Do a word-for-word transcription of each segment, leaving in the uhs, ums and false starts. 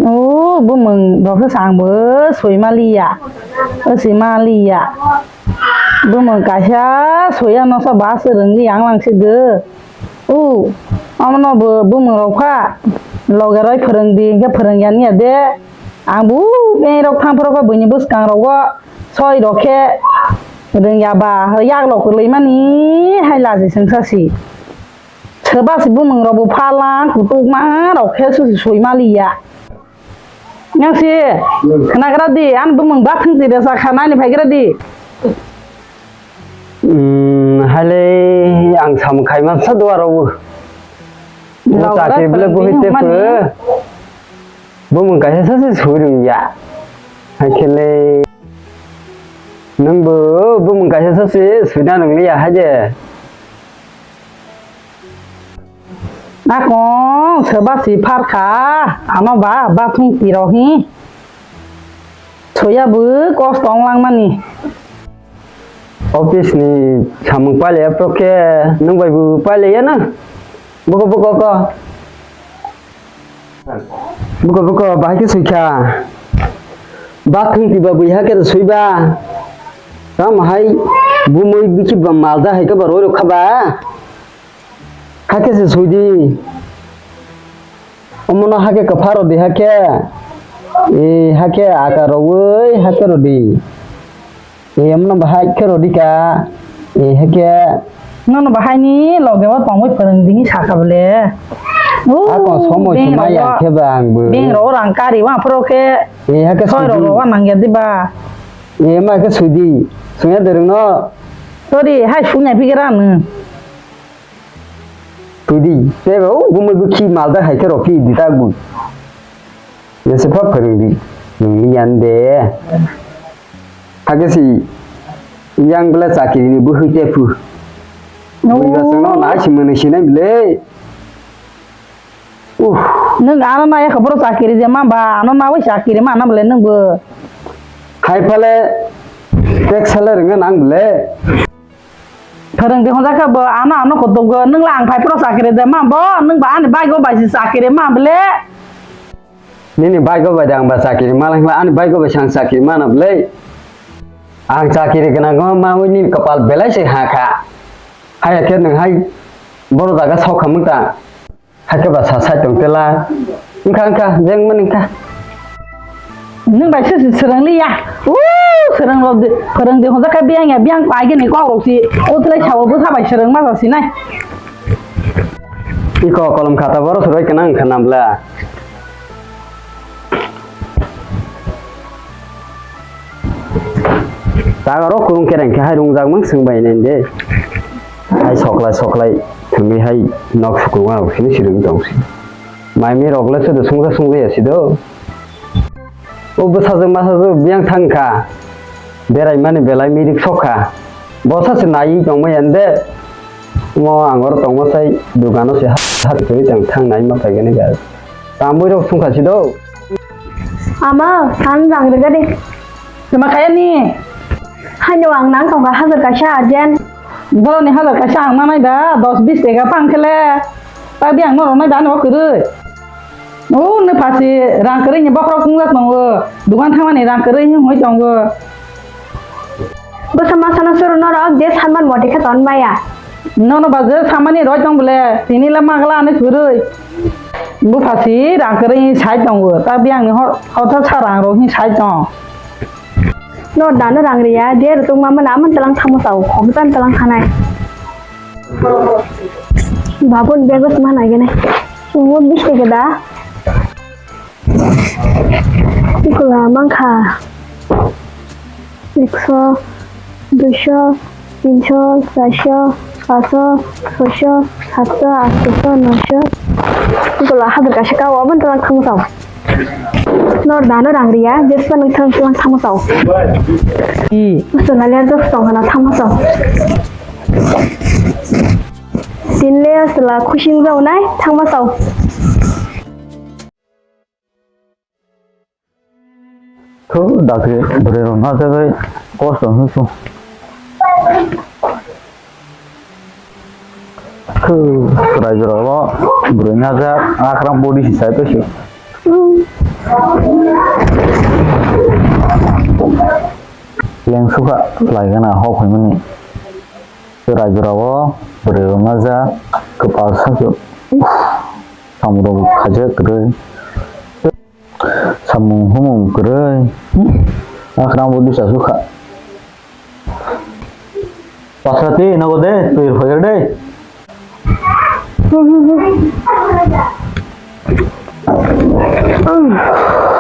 O bumung rok se chwng bo sui maliya. O sui maliya. Bumung kaisa suya no sa ba se rwngli yang lang se de. O, omono bo bumung rok pha loge roi phwrwng di, hinkhe phwrwng ya niya de. Ang bo beng rok thang phoro khe buini bwskang rogo soi rok khe rwng ya ba, yak rok kwlwi mani hai laji swngsa si. Soba si bumung rok bo phalang kutuk ma rok khe susi sui maliya. Yang si khnagra di, ani bumung bathang ti resa kha nani phaigra di. Hmm, haile ang samung khai mansa duaro bo. Bo chakri bele bo hite phu. Bumung kaisa sasi sui rung ya. Haikele nung bo bumung kaisa sasi sui na nung ya haje. Akong soba si phar kha, ano ba bathung tiro hi. Soya bo kosto ong lang mani. Office ni samung pailaiya pro khe nung bai bo pailaiya na. Buko buko ko. Buko buko bahai khe sui kha. Bathung tiba bui ha khe sui ba. Ram hai bumui bikhi ba malda hai khe ba roi rok kha ba. Hakhe se sui di. Omono hakhe kwpha rw di hakhe. E, hakhe aka rwui hakhe rw di. E, omono bahai khe rw di ka. E, hakhe. Nono bahai ni loge o tongwi phwrwng di hinwi sakha bwle. Ako somoi se maya khe ba ang bo. Beng rok rang kari wa phoro khe. E, hakhe soi rok rok wa nang ya di ba. E, ma khe sui di. Sui ya de rwng no. Sorry, hai sui nai phikhe ra nw. Twi di, tei bo, o bumui bo khi malda hai khe rw phi di ta bo. Ye se pha phwrwng di, nung ni yan de. Hakhe si, yang bela chakiri ni bo hwi te phu. Bui ba chwng no nai si mwnwi sinai bwle. Uh. Nung ano nai khe boro chakiri je ma ba, ano nawi chakiri ma na bwle nung bo. Hai phale, tek sale rwngna nang bwle. Phwrwng di hwnjak khe bo ano ano kutuk go, nwng le ang phai phuru chakiri de ma bo, nwng ba ani bike o bai se chakiri ma bwle. Nini bike o bai de ang ba chakiri ma lang ani bike o bai se ang chakiri ma na bwle. Ang chakiri gwnang go ma wi nini kwpal belai se ha kha. Haya khe nwng hai boro jaga sok kha mung ta. Hakhe ba sa sai tong tela. Wngkha, wngkha, jeng mani wngkha. Nwng bai se se swrwng liya. Uuu, swrwng rok di, phwrwng di hwnjak khe biyang ya, biyang pai gini kok rok si. O tele sao bwsa bai swrwng ma si nai. Iko kolom khata boro swrwng khe nang wngkha nambla. Taga rok kurung kereng khe hai rungjak mang swng bai nai de. Hai soklai soklai thangwi hai nok sukrung rok sini sirung tong si. Mai mi rok le se do sungsa sungsa ya si do. O bwsajwk masajwk biyang thang kha. Berai mani belai mirik sok kha. Bosa se nai tong ma yan de. Mo ang oro tong ma sai dukano se hat hat khe tang thang nai ma phai gani ga. Tamwi rok sung kha si do. Ama, san rang rega de. Tuma kaya ni? Haino ang nang tongkha hajar kaisa urgent. Borok ni hajar kaisa ang manai ba, dos bis teka pang khe le. Tadi ang norok nai ba ano kwrwi. O, nw phasi rang kwrwi ni bokhorok wngjak tongo. Dugan thangmani rang kwrwi hwnwi tongo. Bwsa masano suru norok je sanman moti khe ton maya. Nono ba je samani roi tong bole, tini le magla ani kwrwi. Buphasi rang kwrwi sai tongo, ta biyang ni hor, hor sa rang rok hin sai tong. No dano rang riya, je rutung ma mana aman talang thamo sao, khok jan talang khanai. Babun bego sma nai gene. Sungo biste geda. Ikula mangkha. Ekso, duiso, tinso, charso, paso, soso, satso, atso, noso. Ikula hajar kaisa ka obo tala thangsa. Nor dano rang riya, jespa nang thang thang thangsa. I. Maso lalia jok tong hana thangsa. Tin le asla khushi wngjak nai thangma sao. Tho dakti bwrwi rok na jagwi kosto hwnwi su. Tho raijwrok bo bwrwi na jak akrang body si sai paisuk. Lengsukha laigana hok phaimani. Chwrai jorao bwrwi rwma ja kwpal sakhe. Samung rok khaijak kwrwi. Samung humung kwrwi. Akhna bo disa sukha. Pasati nogo de, twi rwphaigra de.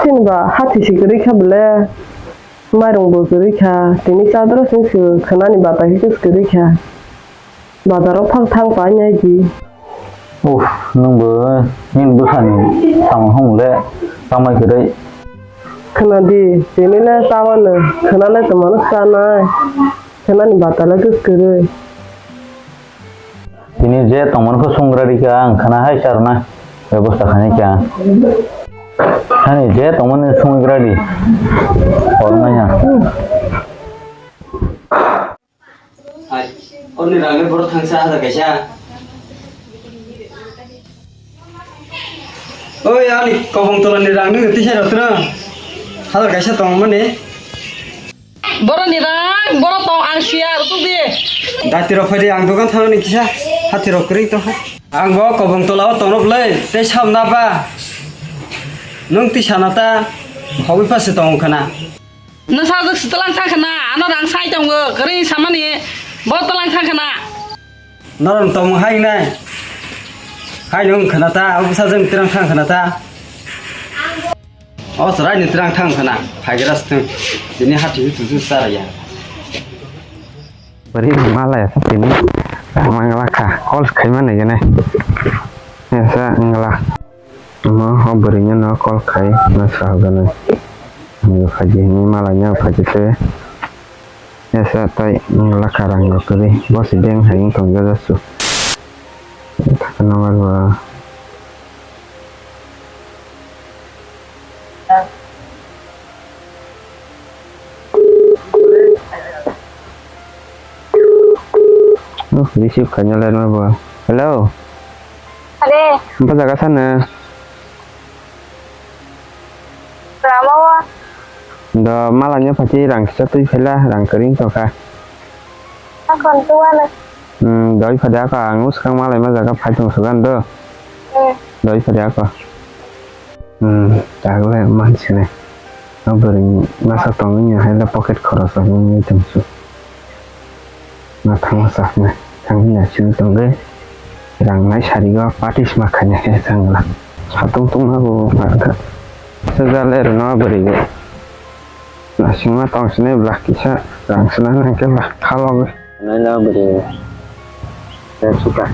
Chini ba hathi si kwrwi kha bwle. Mairung bo kwrwi kha, tini chadra sung sung khwnani bata khe kwrwi kha. Bazaro phang thang pai nai di. Uff, nwng bo nini bwsani samung hwnle tamai kwrwi. Khwna di, tini le tamano khwna le tongmano chanai. Khwnani bata le kwrwi. Tini je tongmani khe songwgra rikha ang khwna hai charwna bebosta khainai kha. Hani je tongmani songwgra ri. Kormai ha. Hai, orni rang le borok thangsa hajar kaisa. Oi, ani kobong tolani rang nung tisa rotro. Hajar kaisa tongmani. Boroni rang, borok tong ang siya, rutuk di. Dati rok phai di, ang dogan thangni kisa, hati rok kring to. Ang bo kobong tola o tongrok le, tei sam na ba. Nung tisa na ta, hobwi pa se tong khana. Nasa jok sitalang thang khana, ano rang sai tongo, kring samani, bo talang thang khana. Norok tongmung hai nai. Hai nung khana ta, o bwsa jeng tirang thang khana ta. O chwrai ni tirang thang khana, phaigra stung. Bini hati hu tu tu sara ya. Bari malaya sa tini. Mangla kha, call khaima nai gane. Ya sa ngla. Omo o bwrwino no call khai no sal gwnang. Nw phaidi hinwi malai no phaidi se. Esa tai lakha rang rok kwrwi. Bo se bank hai wng tong jaga su. Thaka number ba. Oh, receive khaina lai ma bo. Hello. Are. Bwsa jaga sana. Rama wa. Do malanya phachi rang kisa twi phela rang kering to kha. Akon tu wala. Hmm, doi phada ka ang uskang malai ma jaga phai tong sugan do. Hmm. Doi phada ka. Hmm, tagle mansine. Abring masa tong ni hai la pocket khoros ni tong su. Nathang saknai thangwi naising tongwi rangnai sarigo party sima khainai khe thangla. Satung tongma bo sejale rwno bwrwi naisingma tongsinai bwla kisa rang swnam nangkhe bwla khalogwi. Naila bwrwi suka.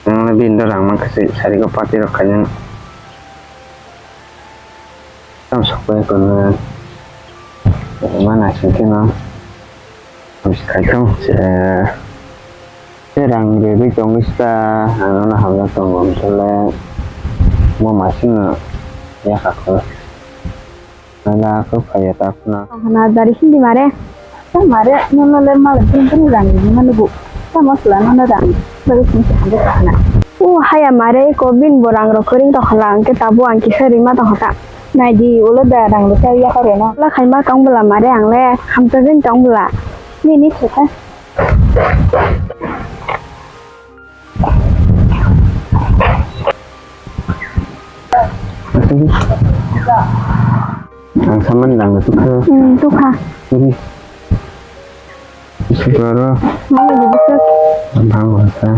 Nangla bini rang mankha se sarigo party rok khainani. Tamo sokpai kono ma naising kheno. Kaitor se, se rang rebwi tongwi sa, ano hamjak tongo, hwnkhale bo masingno yakha kho. Nana kho phaiya ta phano. Hana dari hindi mare. Ta mare, nono le mal pun pun rang rebwi mani bu. Ta masla nono rang. Baru sini sih ada sana. Oh, haya mare, ko bini bo rang rok kering to khala, angke tabo ang kisa rima to hota. Naidi ulo da rang rwchar yakareno. Ulo khaima tong bwla mare ang le hamchajwng tong bwla. Nini thwkha. Ang saman rang rwchukha. Hmm, tukha. Ini. Isi koro. Mama di bwswk. Bang bangsa.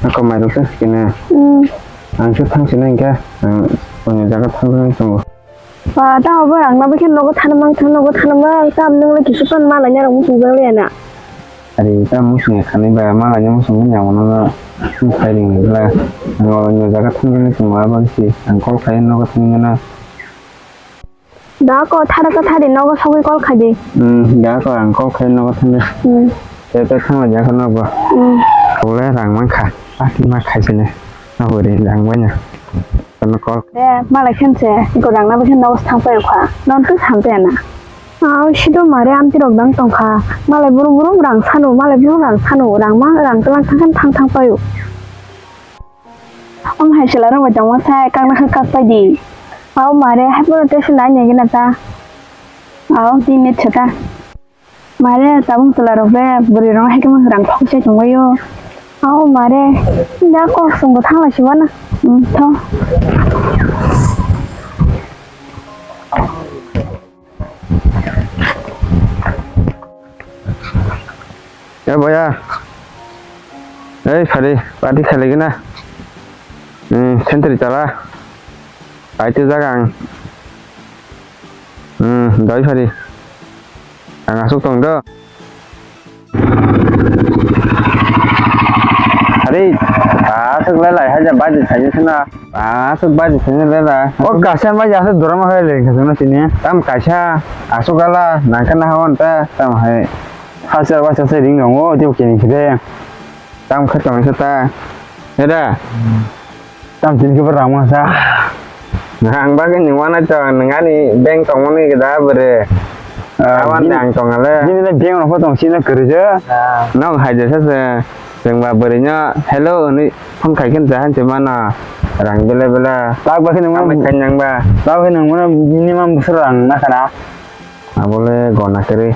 Ako mairok sa sikina. Hmm. Ang se thang sina hingke, ang koni jaga thang thang tongo. Ba, ta obo ang na bikhe nogo thana mang thang nogo thana mang tam nang le kisu pan ma lanya rong sung jang le na. Ari ta musung ya khani ba ma lanya musung ya mono na sung khai ring la. Ang o jaga thang thang tongo abang si ang kol khai nogo thang na. Da ko thara ka thari nogo sogwi call khai di. Hmm, da ko ang call khai nogo thangwi. Hmm. Te te thangla ja ko nogo. Hmm. Kole rang man kha. Pati ma khai sene. Nogo ri rang banya. Kono call. De malai khen se. Ko rang na bikhen nogo thang pai kha. Non tu thang pai na. Aw, sido mare amti rok dang tongkha. Malai brum brum rang sanu, malai brum rang sanu, rang ma, rang tlang thang thang thang paio. Om hai chwla rok bai tongma sai, kakna khe kak pai di. Aw mare, hai phano tei se nai nai gana ta. Aw, tin minute se ta. Mare, tabuk chwla rok le bwrwi rok hai khe rang thok se tongbaio. Aw mare, da kok song bo thang lai si wana. Hmm, thong. Ya boya. Ei, phari, party khailai gana. Hmm, sentry chala. Paite jaga ang. Hmm, doi phari. Ang asuk tong do. Hari, asuk lai lai haja baji thaini suna. Asuk baji thaini lai lai. O kaisa baji asuk dorama khai lai khasuna sini. Tam kaisa asuk gala nangkana hawan ta tam hai. Hasa wasa se ring dong o tio kini khide. Tam kha tong sa ta. Heda. Tam tin ke berang masa. Ang bagwi ni wana to nangani bank tongmani da bere. Awan bini, ang tongale. Bini le bank rok tong sini kerja. Nok haja sa se. Jeng ba bere nya hello ni phone khai ken jahan se mana. Rang bele bele. Tak ba khe nang mana. Kanyang ba. Tak ba khe nang mana minimum bosor rang na kana. Abole gona kwrwi.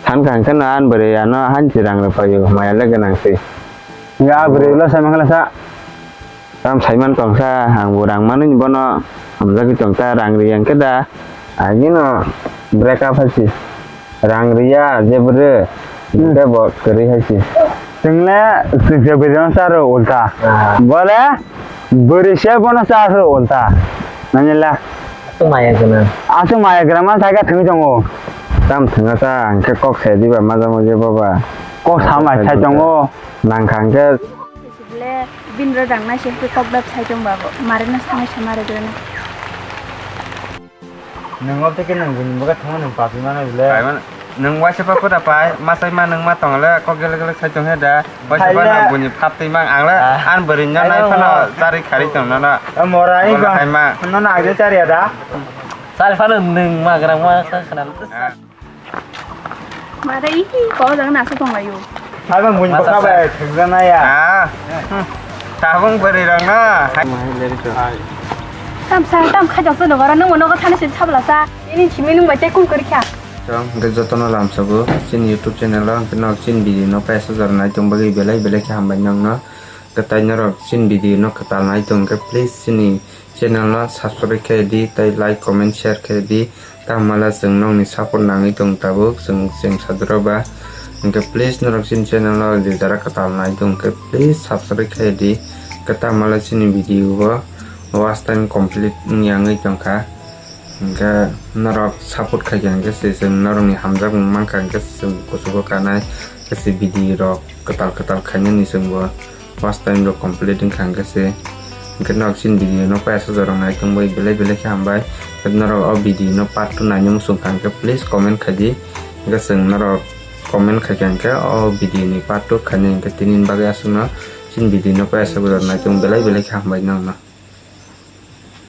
Sankha hwnkhe no ani bwrwi ano hanchi rang rw phaio, maya le gwnang se. Hwnkhe a bwrwi ulo sai mankha sa. Tam saiman tongsa, ang bo rang manwi bono hamjagwi tongsa, rang rwya hwnkhe da, agino break up hai se. Rang rwya je bwrwi, hmm, hwnkhe bo kwrwi hai se. Chwng le chwngsa bwrwi no sa rw ulta. Ah. Bole Bwrwi se bono cha rw ulta. Nani la. Aswk maya gwnang. Aswk maya gwnang man thangkhe thwngwi tongo. Tam thwngna cha hwnkhe kok se diba maja muji boba. Kok samai sai tongo. Nangkha hwnkhe. Bile bini rang nai se kok dap sai tong babo. Mare na samai samare gwnang. Nwng obo tei khe nwng buini bwkha thangma nwng papi mano bile. Pai mano. Nwng waisa pa kota pai, ma sai ma nwng ma tong le, kok gele gele sai tong he da. Waisa pa na buini phap twi mang ang le, ah, an bwrwi no nai phano chari khari tong no no. Mora i bang. Hai ma. No na agde chari ada. Chari phano nwng ma grang ma sa khna. Ah. Mare i ko jang na sa tong ayu. Hai bang buini bwkha bai thwngjaknai ya. Ah. Tabung bwrwi rok no. Tam sa, tam kha jok no gora nwng mo nogo thani se sabla sa. Ini chimi nwng bai tei kun kori kha. Chwng hwnkhe jotono lamsogo chini YouTube channel o, hwnkhe nok chini video no paisa jora nai tong bagwi belai belai khe hambai nokno. Hwnkhe tai norok chini video no kwtal nai tong khe please chini channel no subscribe khe di, tei like, comment, share khe di. Tamo le chwng nokni support nangwi tong tabuk, chwng cheng saduro ba. Hwnkhe please norok chini channel no je jara kwtal nai tong khe please subscribe khe di. Hwnkhe tamo le chini video o watch time complete wngya wngwi tong kha. Hwnkhe norok support khaikha hwnkhe se chwng norokni hamjakmung mankha hwnkhe se chwng kuchugo kanai, hwnkhe se video rok kwtal kwtal khainani chwngbo watch time rok complete wngkha hwnkhe se. Hwnkhe norok chini video no paisa jora nai tongbai belai belai khe hambai. Hwnkhe norok o video no part two naina muchungkha hwnkhe please comment khaidi. Hwnkhe chwng norok comment khaikha hwnkhe o video ni part two khainai hwnkhe tini bagwi aswkno chini video no paisa jora nai tong belai belai khe hambai nokno.